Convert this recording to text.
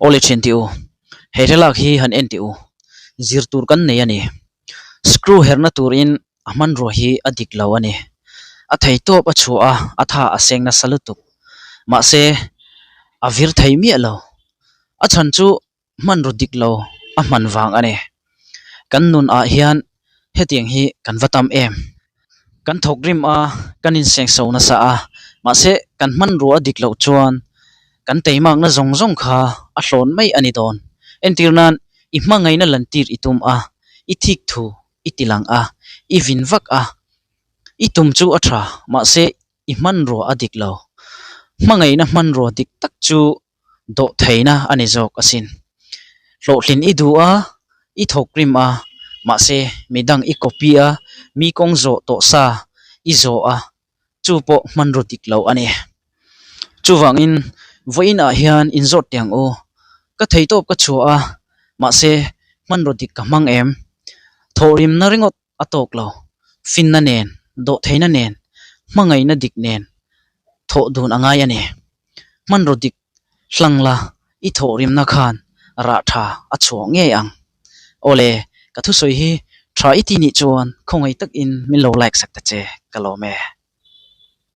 Awle thian tih u, he thlalak hi han en teh u, zir tur kan nei a ni. Screw herna turin a hmanrua hi a dik lo a ni. A thei tawp a chhuah a, a tha a seng nasa lutuk. Mahse, a vir thei miah lo. A chhan chu hmanraw dik lo a hman vang a ni. Kan nun ah hian hetiang hi kan va tam em. Kan thawk rim a, kan insengso nasa a, mahse kan hmanrua a dik loh chuan kan teimakna zawng zawng kha a hlawn mai a ni dawn. Entir nan i hmangaihna lantir i tum a, i thik thu i ti lang a, i vin vak a, i tum chu a tha, mahse i hmanrua a dik lo. Hmangaihna hmanrua dik tak chu dawh theihna a ni zawk asin. Hlawhtlin i duh a, i thawk rim a, mahse midang i copy a, mi kawng zawh tawh sa i zawh a, chu pawh hmanraw dik lo a ni. Chuvangin vawiin ah hian inzawt teh ang u, ka theitawp ka chhuah a, mahse hmanraw dik ka hmang em? Thawhrimna ringawt a tawk lo. Finna nen, dawhtheihna nen, hmangaihna dik nen thawh dun a ngai a ni. Hmanraw dik hlang la, i thawhrimna khan rah tha a chhuah ngei ang. Awle, ka thusawi hi tha i ti nih chuan khawngaih takin min lo like sak ta che, ka lawm e.